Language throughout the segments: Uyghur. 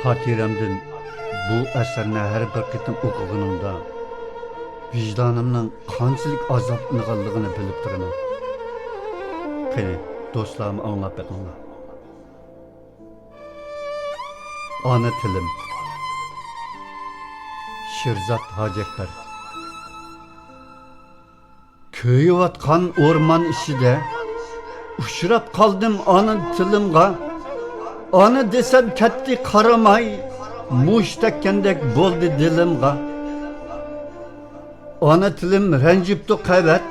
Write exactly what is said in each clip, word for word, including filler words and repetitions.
خاتىرەمدىن بۇ ئەسەرنى ھەر بىر قېتىم ئوقۇغىنىمدا، ۋىجدانىمنىڭ قانچىلىك ئازابلانغانلىقىنى بىلىپ تۇرىمەن. قېنى، دوستلارمۇ ئاڭلاپ بېقىڭلار. ئانا تىلىم. شىرزات ھاجەكبەر. كۆيۈۋاتقان ئورمان ئىچىدە ئۇچراپ قالدىم ئانا تىلىمغا. ئانا دېسەم كەتتى قارىماي، مۇشت تەگكەندەك بولدى دىلىمغا. ئانا تىلىم رەنجىپتۇ قەۋەت،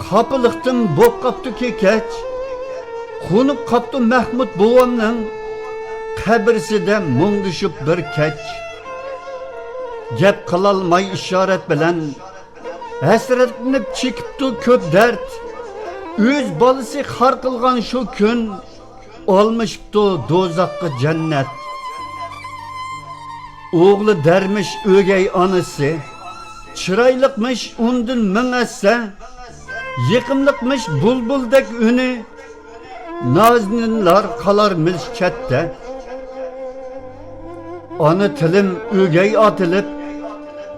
خاپىلىقتىن بوپ قاپتۇ كېكەچ. قونۇپ قاپتۇ مەھمۇت بوۋامنىڭ قەبرىسىدە مۇڭدىشىپ بىر كەچ. گەپ قىلالماي ئىشارەت بىلەن، ھەسرەتلىنىپ چېكىپتۇ كۆپ دەرد. ئۆز بالىسى خار قىلغان شۇ كۈن، ئالمىشىپتۇ دوزاخقا جەننەت. ئوغلى دەرمىش ئۆگەي ئانىسى، چىرايلىقمىش ئۇندىن مىڭ ھەسسە، يېقىملىقمىش بۇلبۇلدەك ئۈنى، نازنىنلار قالارمىش چەتتە. ئانا تىلىم ئۆگەي ئاتىلىپ،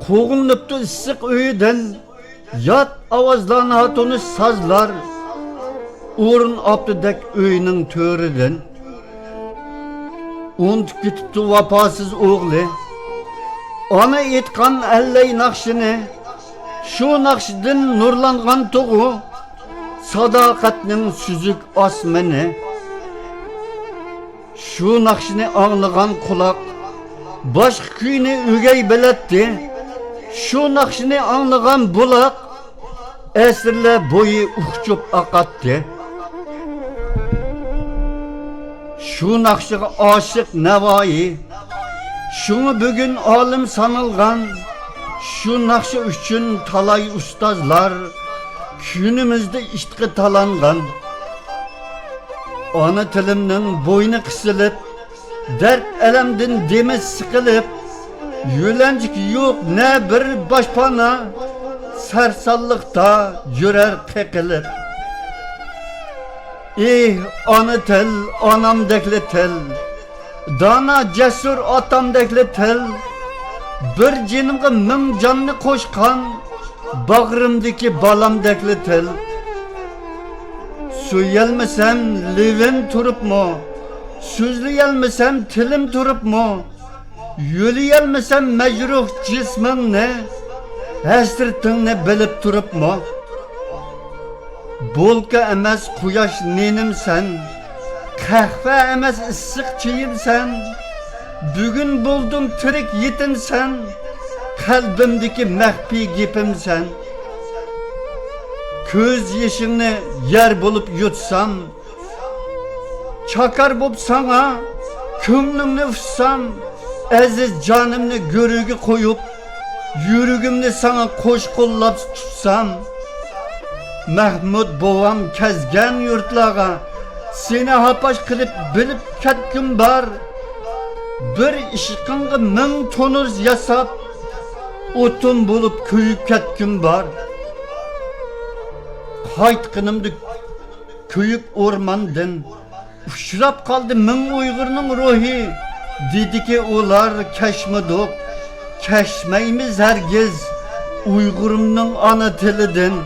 قوغۇنۇپتۇ ئىسسىق ئۆيىدىن. يات ئاۋازلار، ناتونۇش سازلار ئورۇن ئاپتۇدەك ئۆينىڭ تۆرىدىن. ئۇنتۇپ كېتىپتۇ ۋاپاسىز ئوغلى ئانا ئېيتقان ئەللەي ناخشىنى. شۇ ناخشىدىن نۇرلانغان تۇغۇ، ساداقەتنىڭ سۈزۈك ئاسمىنى. شۇ ناخشىنى ئاڭلىغان قۇلاق باشقا كۈينى ئۆگەي بىلەتتى. شۇ ناخشىنى ئاڭلىغان بۇلاق ئەسىرلەر بويى ئۇچۇپ ئاقاتتى. شۇ ناخشىغا ئاشىق نەۋايى، شۇڭا بۈگۈن ئالىم سانالغان. شۇ ناخشا ئۈچۈن تالاي ئۇستازلار كۈنىمىزدە ئىشققا تالانغان. ئانا تىلىمنىڭ بوينى قىسىلىپ، دەرد-ئەلەمدىن دېمى سىقىلىپ، يۆلەنچۈكى يوق نە بىر باشپانا، سەرسانلىقتا يۈرەر قېقىلىپ. ئېھ، ئانا تىل، ئانامدەكلا تىل، دانا، جەسۇر ئاتامدەكلا تىل، بىر جېنىمغا مىڭ جاننى قوشقان باغرىمدىكى بالامدەكلا تىل. سۆيەلمىسەم لېۋىم تۇرۇپمۇ، سۆزلىيەلمىسەم تىلىم تۇرۇپمۇ، يۆلىيەلمىسەم مەجرۇھ جىسمىڭنى، ھەسرىتىڭنى بىلىپ تۇرۇپمۇ. بولكا ئەمەس قۇياش نېنىمسەن، قەھۋە ئەمەس ئىسسىق چېيىمسەن. بۈگۈن بولدۇڭ تىرىك يېتىمسەن، قەلبىمدىكى مەخپىي گېپىمسەن. كۆز يېشىڭنى يەر بولۇپ يۇتسام، چاكار بوپ ساڭا كۆڭلۈڭنى ئۇتسام، ئەزىز جانىمنى گۆرۈگە قويۇپ، يۈرىكىمنى ساڭا قوش قوللاپ تۇتسام، مەھمۇد بوۋام كەزگەن يۇرتلارغا سېنى ھاپاش قىلىپ بىلىپ كەتكۈم بار. بىر ئىشقىڭغا مىڭ تونۇز ياساپ، ئوتۇن بولۇپ كۆيۈپ كەتكۈم بار. قايتقىنىمدا كۆيۈك ئورماندىن ئۇچراپ قالدى مىڭ ئۇيغۇرنىڭ روھى. دېدىكى ئۇلار، كەچمىدۇق، كەچمەيمىز ھەرگىز ئۇيغۇرۇمنىڭ ئانا تىلىدىن.